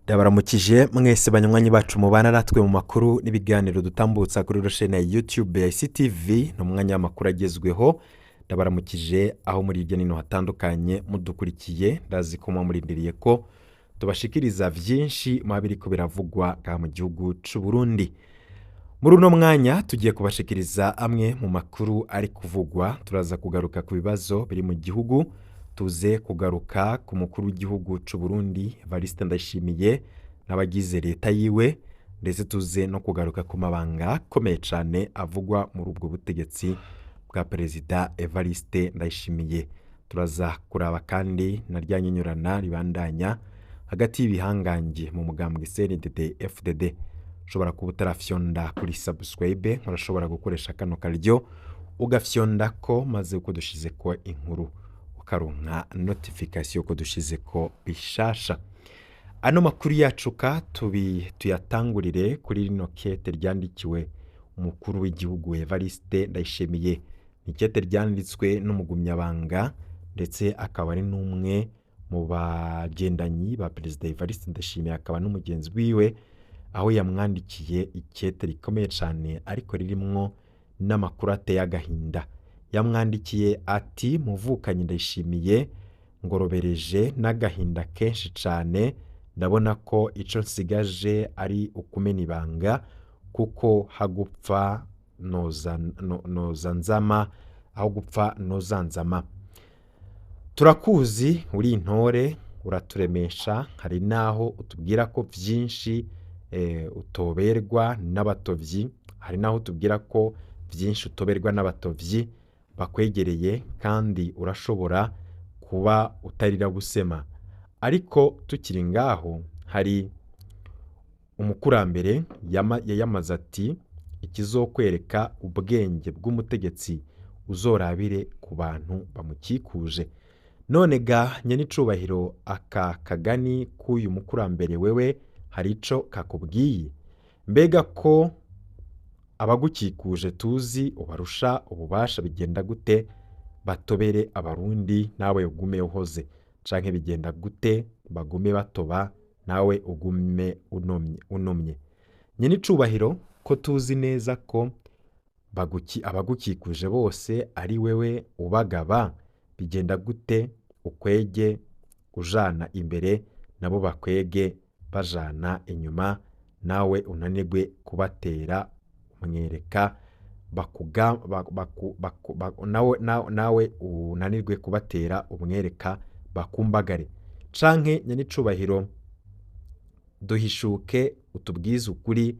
Ndabaramukije mwese banywanyi bacu mubana natwe mu makuru n'ibiganiro dutambutsa kuri roshene ya YouTube ya ICTV. Ni umwanya w'amakuru agezweho. Ndabaramukije aho muri hirya no hino hatandukanye mudukurikiye. Ndazi ko muba murindiriye ko tubashikiriza vyinshi muba biriko biravugwa ngaha mu gihugu c'u Burundi. Muri uno mwanya tugiye kubashikiriza amwe mu makuru ari kuvugwa. Turaza kugaruka ku bibazo biri mu gihugu, tuze kugaruka ku mukuru w'igihugu c'u Burundi Evariste Ndayishimiye n'abagize leta yiwe, ndetse tuze no kugaruka ku mabanga akomeye cane avugwa muri ubwo butegetsi bwa Perezida Evariste Ndayishimiye. Turaza kuraba kandi na rya nyinyurana ribandanya hagati y'ibihangange mu mugambwe CNDD FDD. Ushobora kuba utarafyonda kuri subscribe, urashobora gukoresha kano karyo ugafyondako, maze uko dushizeko inkuru ukaronka notification ko dushizeko bishasha. Ano makuru yacu ka tubi tuyatangurire kuri rino kete ryandikiwe umukuru w'igihugu Evariste Ndayishimiye. Ni ikete ryanditswe n'umugumyabanga, ndetse akaba ari n'umwe mu bagendanyi ba Perezida Evariste Ndayishimiye, akaba n'umugenzi wiwe, aho yamwandikiye ikete rikomeye cane ariko ririmwo n'amakuru ateye agahinda. Yamwandikiye ati: muvukanyi Ndayishimiye, ngorobereje n'agahinda kenshi cane, ndabona ko ico nsigaje ari ukumena ibanga, kuko hagupfa noza, no, noza nzama, aho gupfa noza nzama. Turakuzi uri intore, uraturemesha, hari naho utubwira ko vyinshi utoberwa n'abatovyi, hari naho utubwira ko vyinshi utoberwa n'abatovyi bakwegereye, kandi urashobora kuba utarira busema. Ariko tukiri ngaho, hari umukurambere yayamaze ati: ikizokwereka ubwenge bw'umutegetsi uzorabire ku bantu bamukikuje. None ga nyenicubahiro, aka kagani k'uyu mukurambere wewe hari ico kakubwiye? Mbega ko abagukikuje tuzi ubarusha ububasha, bigenda gute batobere abarundi nawe ugume uhoze? Canke bigenda gute bagume batoba nawe ugume unomye? Nyenicubahiro, ko tuzi neza ko abagukikuje bose ari wewe ubagaba, bigenda gute ukwege ujana imbere nabo bakwege bajana inyuma, nawe unanirwe kubatera umwereka bakuga, baku, baku, baku, nawe, nawe unanirwe kubatera umwereka bakumbagare? Canke nyenicubahiro, duhishuke utubwize ukuri,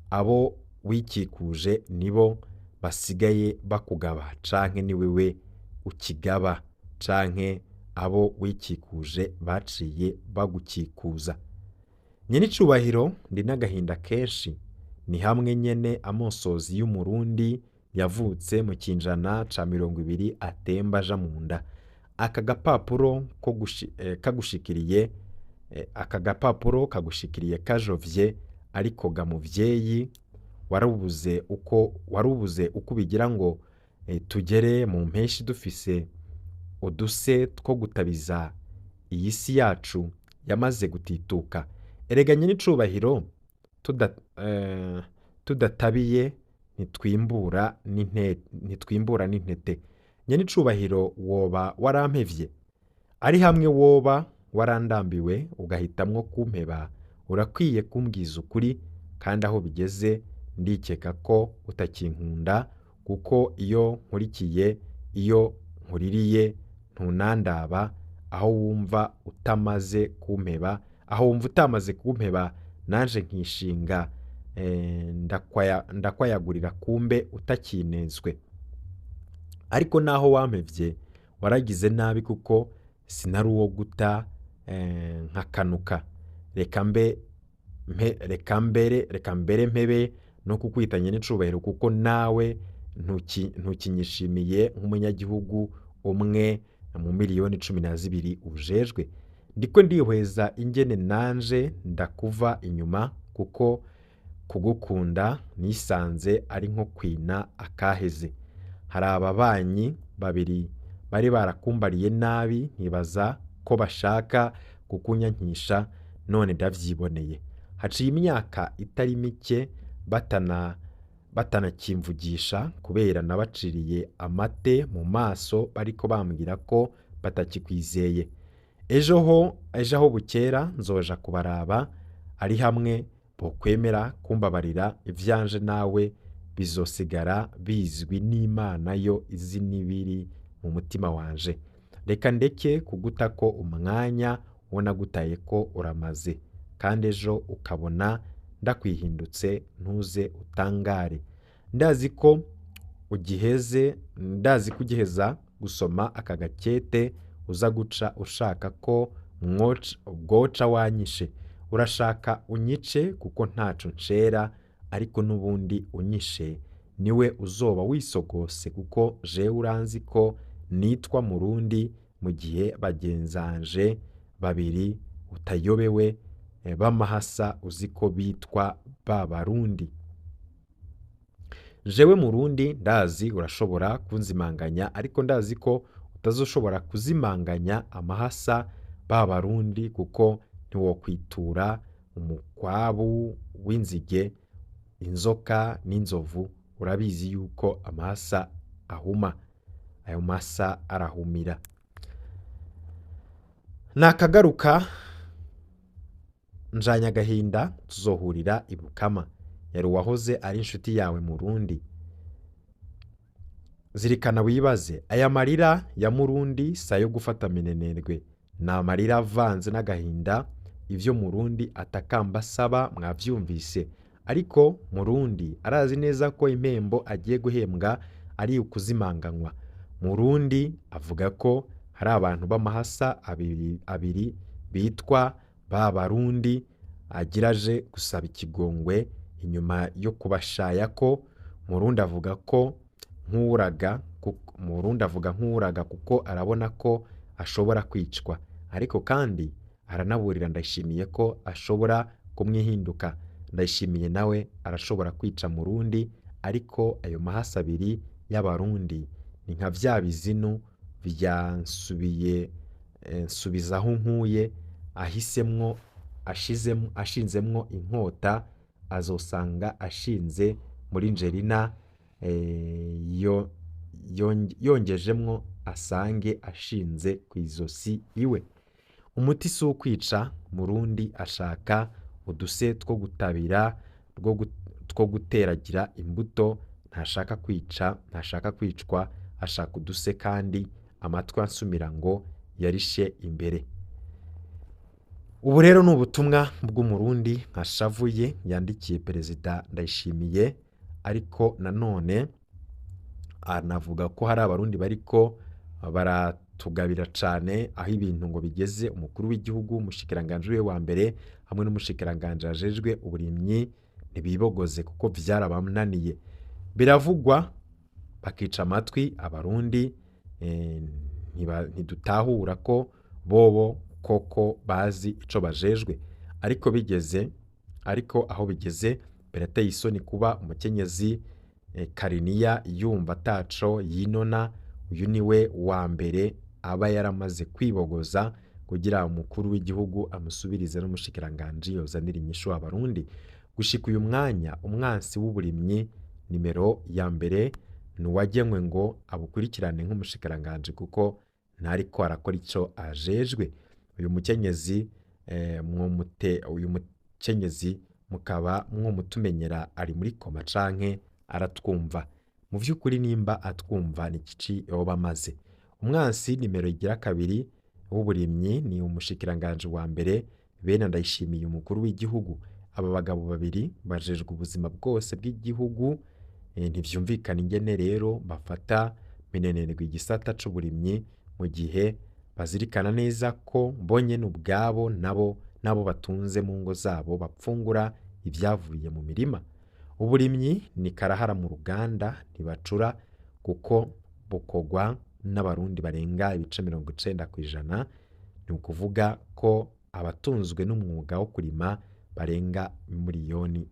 abo wikikuje nibo basigaye bakugaba, canke ni wewe ukigaba, canke abo wikikuje baciye bagukikuza? Nyenicubahiro, ndi n'agahinda kenshi. Ni hamwe nyene amosozi y'umurundi yavutse mu kinjana ca 20 atemba aja mu nda. Aka gapapuro ko kagushikiriye, aka gapapuro kagushikiriye kajovye, ariko ga muvyeyi warubuze uko ubigira ngo tugere mu mpeshi dufise uduse two gutabiza iyi si yacu yamaze gutituka. Erega nyenicubahiro, tudatabiye ntitwimbura n'intete. Nyenicubahiro, woba warampevye? Ari hamwe woba warandambiwe ugahitamwo kumpeba, urakwiye kumbwiza ukuri. Kandi aho bigeze ndikeka ko utakinkunda, kuko iyo nkurikiye, iyo nkuririye ntunandaba. Aho wumva utamaze kumpeba, aho wumva utamaze kumpeba, nanje nkishinga ndakwayagurira, kumbe utakinezwe. Ariko naho wampevye waragize nabi, kuko sinari uwo guta nkakanuka. Reka mbe reka mbere mpebe no kukwita nyenicubahiro, kuko nawe ntukinyishimiye nk'umunyagihugu umwe mu miliyoni 12 ujejwe. Ndiko ndihweza ingene nanje ndakuva inyuma, kuko kugukunda nisanze ari nko kwina akaheze. Hari ababanyi babiri bari barakumbariye nabi, nkibaza ko bashaka kukunyankisha. None ndavyiboneye. Haciye imyaka itari mike batanakimvugisha kubera nabaciriye amate mu maso bariko bambwira ko batakikwizeye. Ejo aho bukera nzoja kubaraba ari hamwe bokwemera kumbabarira, ivyanje nawe bizosigara bizwi n'Imana yo izi n'ibiri mu mutima wanje. Reka ndeke kugutako umwanya uwo nagutaye ko uramaze, kandi ejo ukabona ndakwihindutse ntuze utangare. Ndazi ko ugiheza gusoma aka gakete uza guca ushaka ko bwoca wanyishe. Urashaka unyice kuko ntaco ncera, ariko n'ubundi unyishe niwe uzoba wisogose, kuko jewe uranzi ko nitwa Murundi mu gihe bagenzanje babiri utayobewe b'amahasa uzi ko bitwa ba Barundi. Jewe Murundi ndazi urashobora kunzimanganya, ariko ndazi ko utazoshobora kuzimanganya amahasa ba Barundi, kuko ntiwokwitura umukwabu w'inzige, inzoka n'inzovu. Urabizi yuko amahasa ahuma, ayo masa arahumira. Nakagaruka njanye agahinda, tuzohurira i Bukama. Yari uwahoze ari inshuti yawe Murundi. Zirikana wibaze, aya marira ya Murundi si ayo gufata minenerwe, ni amarira avanze n'agahinda. Ivyo Murundi atakamba asaba mwavyumvise, ariko Murundi arazi neza ko impembo agiye guhembwa ari ukuzimanganywa. Murundi avuga ko hari abantu b'amahasa abiri bitwa ba Barundi agira aje gusaba ikigongwe inyuma yo kubashaya ko. Murundi avuga ko nk'uraga, Murundi avuga nk'uraga kuko arabona ko ashobora kwicwa, ariko kandi aranaburira Ndayishimiye ko ashobora kumwihinduka. Ndayishimiye nawe arashobora kwica Murundi, ariko ayo mahasa abiri y'Abarundi ni nka vya bizinu vyansubiye nsubiza aho nkuye, ahisemwo ashinzemwo inkota azosanga ashinze muri Njerina, yongejemwo asange ashinze kw'izosi iwe. Umuti si ukwica, Murundi ashaka uduse two gutabira, two guteragira imbuto, ntashaka kwica, ntashaka kwicwa, ashaka uduse kandi amatwi ansumira ngo yarishe imbere. Ubu rero ni ubutumwa bw'Umurundi nkashavuye yandikiye Perezida Ndayishimiye, ariko nanone anavuga ko hari Abarundi bariko baratugabira cane aho ibintu ngo bigeze. Umukuru w'igihugu, umushikiranganji wiwe wa mbere hamwe n'umushikiranganji ajejwe uburimyi ntibibogoze kuko vyarabananiye. Biravugwa bakica amatwi Abarundi, ntidutahura ko bobo koko bazi ico bajejwe, ariko bigeze, ariko aho bigeze birateye isoni kuba umukenyezi Kariniya yumva ataco yinona. Uyu niwe wa mbere aba yaramaze kwibogoza kugira umukuru w'igihugu amusubirize n'umushikiranganji yozanira inyishu Abarundi. Gushika uyu mwanya umwansi w'uburimyi nimero ya mbere nuwagenwe ngo abukurikirane nk'umushikiranganji, kuko ntariko arakora ico ajejwe. Uyu mukenyezi uyu mukenyezi mukaba mwomutumenyera ari muri koma canke aratwumva. Mu vy'ukuri nimba atwumva ni kici yoba amaze. Umwansi nimero igira kabiri w'uburimyi ni umushikiranganji wa mbere bene Ndayishimiye umukuru w'igihugu. Aba bagabo babiri bajejwe ubuzima bwose bw'igihugu, ntivyumvikana ingene rero bafata minenerwe igisata c'uburimyi mu gihe bazirikana neza ko bonyene ubwabo nabo batunze mu ngo zabo bapfungura ibyavuye mu mirima. Uburimyi ni karahara mu ruganda, ntibacura kuko bukogwa n'Abarundi barenga ibice 90%, ni ukuvuga ko abatunzwe n'umwuga wo kurima barenga 10 miliyoni.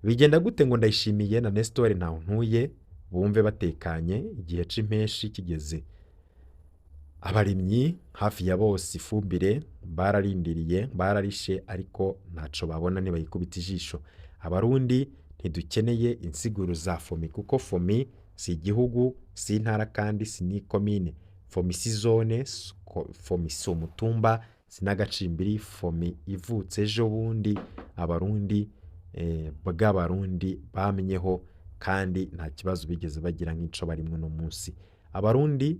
Bigenda gute ngo Ndayishimiye na Nestor Ntawuntuye bumve batekanye igihe c'impeshi kigeze? Abarimyi hafi ya bose ifumbire bararindiriye, bararishe, ariko ntaco babona, ntibayikubita ijisho. Abarundi ntidukeneye insiguro za FOMI, kuko FOMI si igihugu, si intara, kandi si n'ikomine. FOMI si zone, FOMI si umutumba, si n'agacimbiri. FOMI ivutse ejo bundi, abarundi bw'abarundi bamenyeho, kandi nta kibazo bigeze bagira nk'ico barimwo uno munsi. Abarundi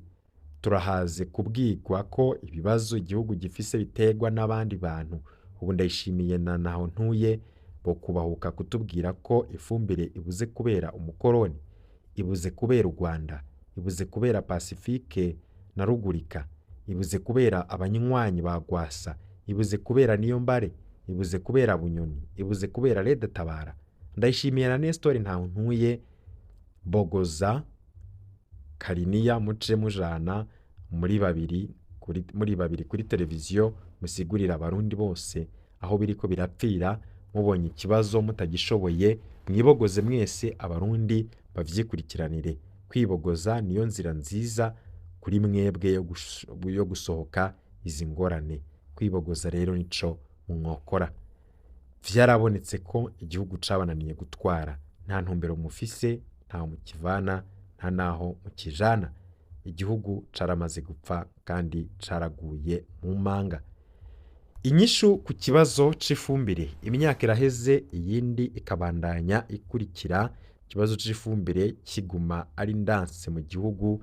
turahaze kubwirwa ko ibibazo igihugu gifise biterwa n'abandi bantu. Ubu Ndayishimiye na Ntaho-Ntuye bo kubahuka kutubwira ko ifumbire ibuze kubera umukoroni, ibuze kubera u Rwanda, ibuze kubera Pacifique na Rugurika, ibuze kubera abanywanyi ba Rwasa, ibuze kubera Niyombare, ibuze kubera Bunyoni, ibuze kubera Red Tabara. Ndayishimiye na Nestor Ntaho-Ntuye bogoza Kariniya, muce mujana muri babiri kuri televiziyo, musigurira abarundi bose aho biriko birapfira. Mubonye ikibazo mutagishoboye, mwibogoze mwese, abarundi bavyikurikiranire. Kwibogoza niyo nzira nziza kuri mwebwe yo gusohoka izi ngorane. Kwibogoza rero nico mwokora. Vyarabonetse ko igihugu cabananiye gutwara. Nta ntumbero mufise, ntaho mukivana, nta naho mukijana. Igihugu caramaze gupfa kandi caraguye mu manga. Inyishu ku kibazo c'ifumbire: imyaka iraheze, iyindi ikabandanya ikurikira, ikibazo c'ifumbire kiguma ari ndanse mu gihugu.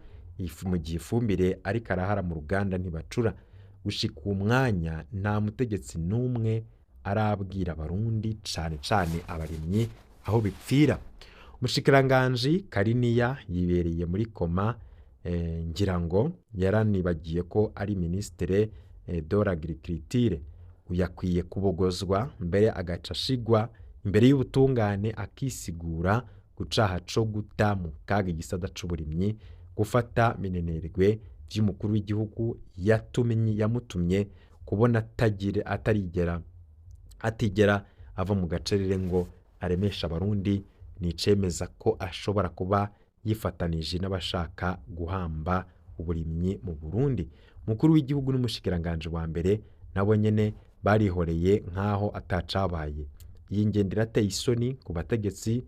Mu gihe ifumbire ariko arahara mu ruganda ntibacura. Gushika uwu mwanya nta mutegetsi n'umwe arabwira abarundi, cane cane abarimyi, aho bipfira. Umushikiranganji Kariniya yibereye muri coma, ngira ngo yaranibagiye ko ari ministre de l'agriculture. Uyu akwiye kubogozwa mbere, agaca ashigwa imbere y'ubutungane, akisigura ku caha co guta mu kaga igisata c'uburimyi. Gufata minenerwe vy'umukuru w'igihugu yatumye, yamutumye kubona atagira atarigera atigera ava mu gacerere ngo aremeshe abarundi, ni icemeza ko ashobora kuba yifatanije n'abashaka guhamba uburimyi mu Burundi. Umukuru w'igihugu n'umushikiranganji wa mbere nabo nyene barihoreye nk'aho atacabaye. Iyi ngendo irateye isoni ku bategetsi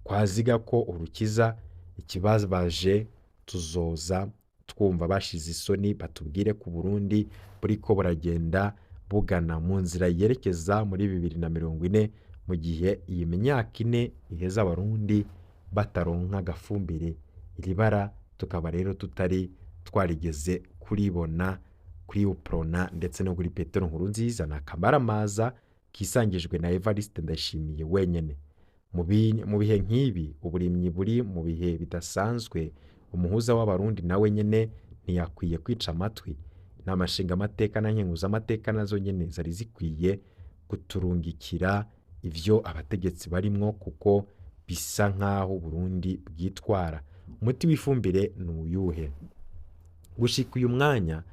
twaziga ko urukiza. Ikibabaje, tuzoza twumva bashize isoni batubwire ko Burundi buriko buragenda bugana mu nzira yerekeza muri 2040, mu gihe iyi myaka 4 iheza abarundi bataronka agafumbire. Iri bara tukaba rero tutari twarigeze kuribona kuri Uprona ndetse no kuri Petero Nkurunziza. Ni akamaramaza kisangijwe na Evariste Ndayishimiye wenyene. Mu bihe nk'ibi uburimyi buri mu bihe bidasanzwe, umuhuza w'abarundi nawe nyene ntiyakwiye kwica amatwi. Inama nshingamateka na nkenguzamateka nazo nyene zari zikwiye kuturungikira ivyo abategetsi barimwo, kuko bisa nk'aho Burundi bwitwara. Umuti w'ifumbire ni uyuhe? Gushika uyu mwanya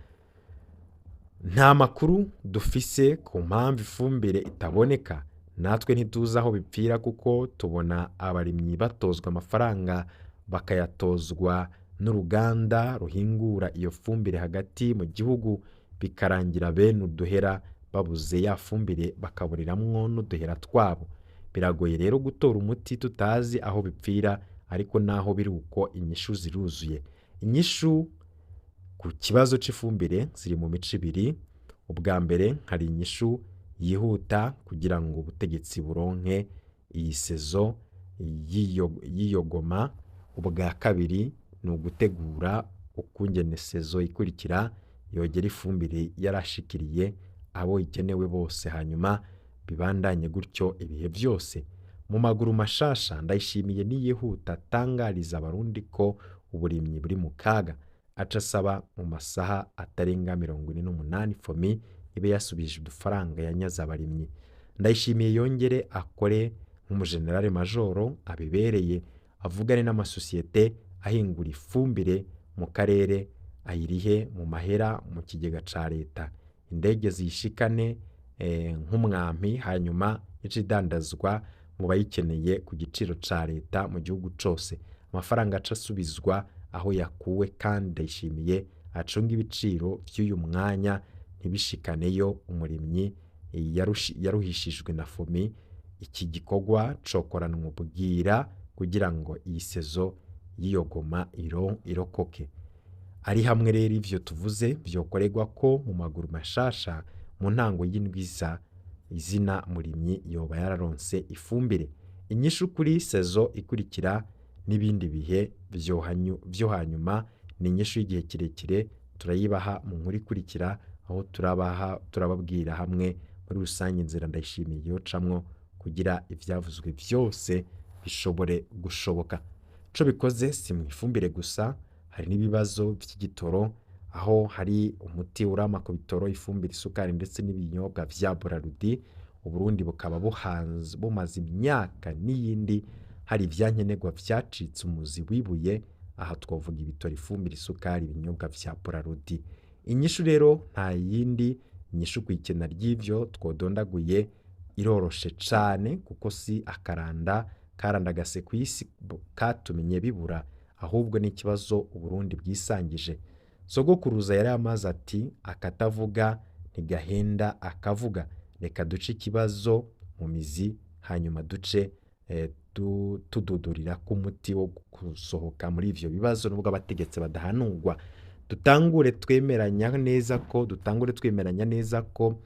nta makuru dufise ku mpamvu ifumbire itaboneka. Natwe ntituzi aho bipfira, kuko tubona abarimyi batozwa amafaranga, bakayatozwa n'uruganda ruhingura iyo fumbire hagati mu gihugu, bikarangira bene uduhera babuze ya fumbire, bakaburiramwo n'uduhera twabo. Biragoye rero gutora umuti tutazi aho bipfira, ariko naho biri uko, inyishu ziruzuye. Inyishu ku kibazo c'ifumbire ziri mu mico ibiri. Ubwa mbere, hari inyishu yihuta kugira ngo ubutegetsi buronke iyi saison y'iyogoma. Ubwa kabiri ni ugutegura ukungene saison ikurikira yogera ifumbire yarashikiriye abo igenewe bose, hanyuma bibandanye gutyo ibihe byose. Mu maguru mashasha, Ndayishimiye niyihuta atangariza abarundi ko uburimyi buri mu kaga, aca asaba mu masaha atarenga 48 FOMI ibe yasubije udufaranga yanyaze abarimyi. Ndayishimiye yongere akore nk'umujenerale majoro abibereye, avugane n'amasosiyete ahingura ifumbire mu karere, ayirihe mu mahera mu kigega ca leta, indege ziyishikane nk'umwampi, hanyuma ice idandazwa mu bayikeneye ku giciro ca leta mu gihugu cose, amafaranga aca asubizwa. aho yakuwe kandi Ndayishimiye acunga ibiciro vy'uyu mwanya ntibishikaneyo umurimyi yaruhishijwe na FOMI. Iki gikorwa cokoranwa ubwira kugira ngo iyi sezo y'iyo goma irokoke. Ari hamwe rero ivyo tuvuze vyokorerwa ko mu maguru mashasha mu ntango y'indwiza izina murimyi yoba yararonse ifumbire. Inyishu kuri sezo ikurikira n'ibindi bihe vyo hanyuma ni inyishu y'igihe kirekire, turayibaha mu nkuru ikurikira aho turababwira hamwe muri rusange inzira Ndayishimiye yocamwo kugira ivyavuzwe vyose bishobore gushoboka. Ico bikoze si mu ifumbire gusa, hari n'ibibazo vy'igitoro aho hari umuti urama ku bitoro, ifumbire, isukari ndetse n'ibinyobwa vya Braludi. Uburundi bukaba bumaze imyaka n'iyindi hari ivyankenerwa vyacitse umuzi wibuye, aha twovuga ibitoro, ifumbire, isukari, ibinyobwa vya Braludi. Inyishu rero nta yindi, inyishu kw'ikena ry'ivyo twodondaguye iroroshe cane kuko si akaranda karandagase kw'isi katumye bibura, ahubwo ni ikibazo Uburundi bwisangije. Sogokuruza yari amaze ati akatavuga ntigahenda akavuga, reka duce ikibazo mu mizi hanyuma duce tududurira ko umuti wo gusohoka muri ivyo bibazo nubwo abategetsi badahanurwa. Dutangure twemeranya neza ko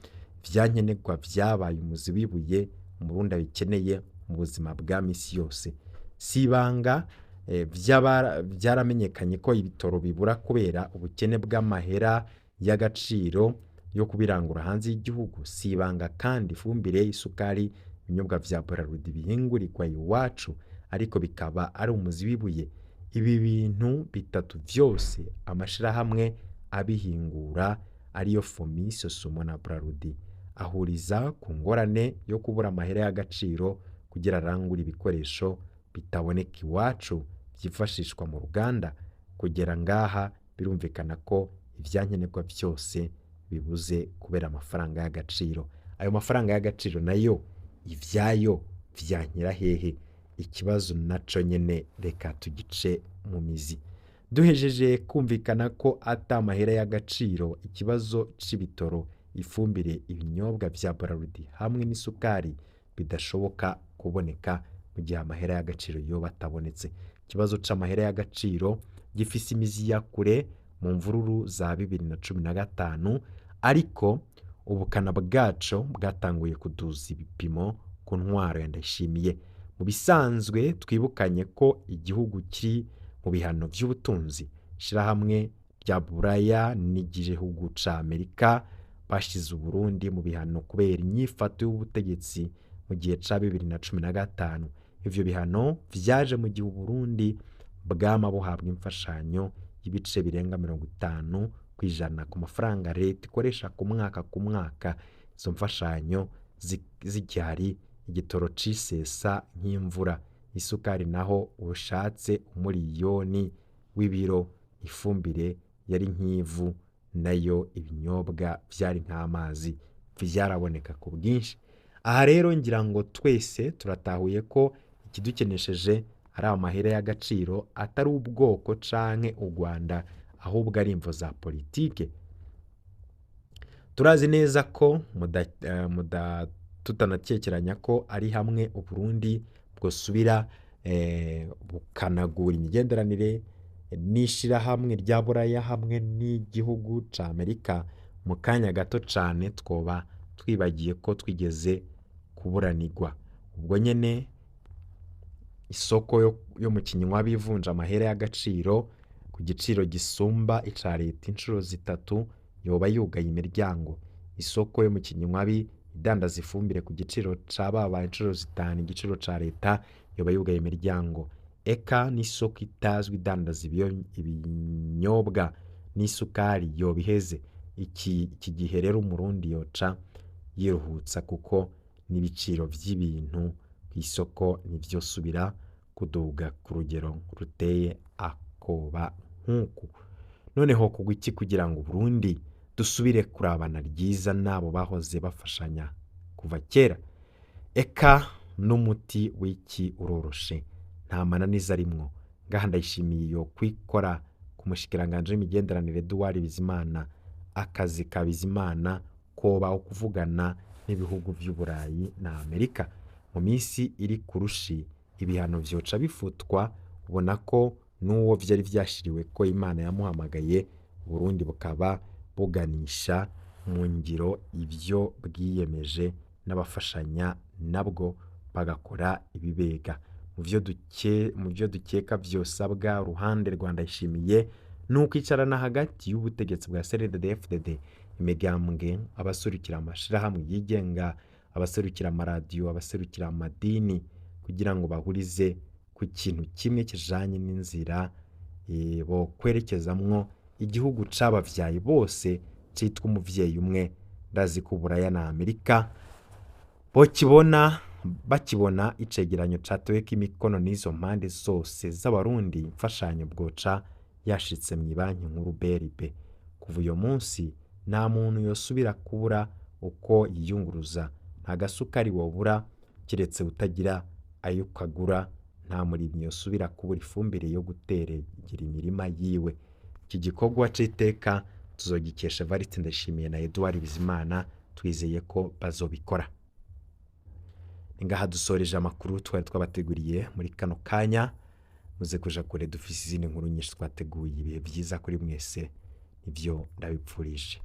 vyankenerwa vyabaye umuzi w'ibuye Umurundi abikeneye mu buzima bwa misi yose. Si ibanga vyaramenyekanye ko ibitoro bibura kubera ubukene bw'amahera y'agaciro yo kubirangura hanze y'igihugu. Si ibanga kandi ifumbire, isukari, ibinyobwa vya Braludi bihingurirwa iwacu ariko bikaba ari umuzi w'ibuye. Ibi bintu bitatu vyose amashirahamwe abihingura ariyo FOMI, SOSUMO na Braludi ahuriza ku ngorane yo kubura amahera y'agaciro kugira arangure ibikoresho bitaboneka iwacu vyifashishwa mu ruganda. Kugera ngaha birumvikana ko ivyankenerwa vyose bibuze kubera amafaranga y'agaciro. Ayo mafaranga y'agaciro nayo ivyayo vyankira hehe? Ikibazo naco nyene reka tugice mu mizi. Duhejeje kumvikana ko ata mahera y'agaciro, ikibazo c'ibitoro, ifumbire, ibinyobwa vya Braludi hamwe n'isukari bidashoboka kuboneka mu gihe amahera y'agaciro yoba atabonetse. Ikibazo c'amahera y'agaciro gifise imizi ya kure mu mvururu za 2015, ariko ubukana bwaco bwatanguye kuduza ibipimo ku ntwaro ya Ndayishimiye. Mu bisanzwe twibukanye ko igihugu kiri mu bihano vy'ubutunzi. Ishirahamwe rya Buraya n'igihugu ca Amerika bashize Uburundi mu bihano kubera inyifato y'ubutegetsi mu gihe ca 2015. Ivyo bihano vyaje mu gihe Uburundi bwama buhabwa imfashanyo y'ibice birenga 50% ku mafaranga leta ikoresha ku mwaka ku mwaka. Izo mfashanyo zigihari, igitoro cisesa nk'imvura, isukari naho ushatse umuriyoni w'ibiro, ifumbire yari nk'ivu, nayo ibinyobwa vyari nk'amazi, vyaraboneka ku bwinshi. Aha rero ngira ngo twese turatahuye ko ikidukenesheje ari amahera y'agaciro, atari ubwoko canke u Rwanda, ahubwo ari imvo za politike. Turazi neza ko tutanakekeranya ko ari hamwe Uburundi bwosubira bukanagura imigenderanire n'ishirahamwe rya Buraya hamwe n'igihugu ca Amerika. Mu kanya gato cane twoba twibagiye ko twigeze kuburanirwa. Ubwo nyene isoko yo mu Kinywa bivunja amahera y'agaciro ku giciro gisumba ica leta inshuro 3 yoba yugaye imiryango. Isoko yo mu Kinywabi idandaza ifumbire ku giciro ca babaye inshuro 5 igiciro ca leta yoba yugaye imiryango. Eka n'isoko itazwi idandaza ibinyobwa n'isukari yoba iheze. Iki gihe rero Umurundi yoca yiruhutsa kuko n'ibiciro vy'ibintu kw'isoko ntivyosubira kuduga ku rugero ruteye akoba nk'uku. Noneho kugwa iki kugira ngo Uburundi dusubire kurabana ryiza n'abo bahoze bafashanya kuva kera? Eka n'umuti w'iki uroroshe, nta mananiza arimwo. Ngaha Ndayishimiye yo kwikora ku mushikiranganji w'imigenderanire Edouard Bizimana. Akazi ka Bizimana koba ukuvugana n'ibihugu vy'Uburayi na Amerika. Mu minsi iri kurushi ibihano vyoca bifutwa, ubona ko n'uwo vyari vyashiriwe ko Imana yamuhamagaye, Burundi bukaba buganisha mu ngiro ivyo bwiyemeje n'abafashanya nabwo bagakora ibibega. Mu vyo dukeka vyosabwa uruhande rwa Ndayishimiye ni ukwicarana hagati y'ubutegetsi bwa CNDD-FDD, imigambwe, abaserukira amashirahamwe yigenga, abaserukira amaradiyo, abaserukira amadini, kugira ngo bahurize ku kintu kimwe kijanye n'inzira bokwerekezamwo igihugu c'abavyayi bose citwa umuvyeyi umwe. Ndazi ko Uburaya na Amerika bokibona bakibona icegeranyo cateweko imikono n'izo mpande zose z'Abarundi, imfashanyo bwoca yashitse mw'ibanki nkuru BRB. Kuva uyo munsi nta muntu yosubira kubura uko yiyunguruza, nta gasukari wobura kiretse utagira ayo ukagura, nta murimyi yosubira kubura ifumbire yo guteregira imirima yiwe. Iki gikorwa c'iteka tuzogikesha Evariste Ndayishimiye na Edouard Bizimana, twizeye ko bazobikora. Ni ngaha dusoreje amakuru twari twabateguriye muri kano kanya. Muze kuja kure, dufise izindi nkuru nyinshi twateguye. Ibihe vyiza kuri mwese, nivyo ndabipfurije.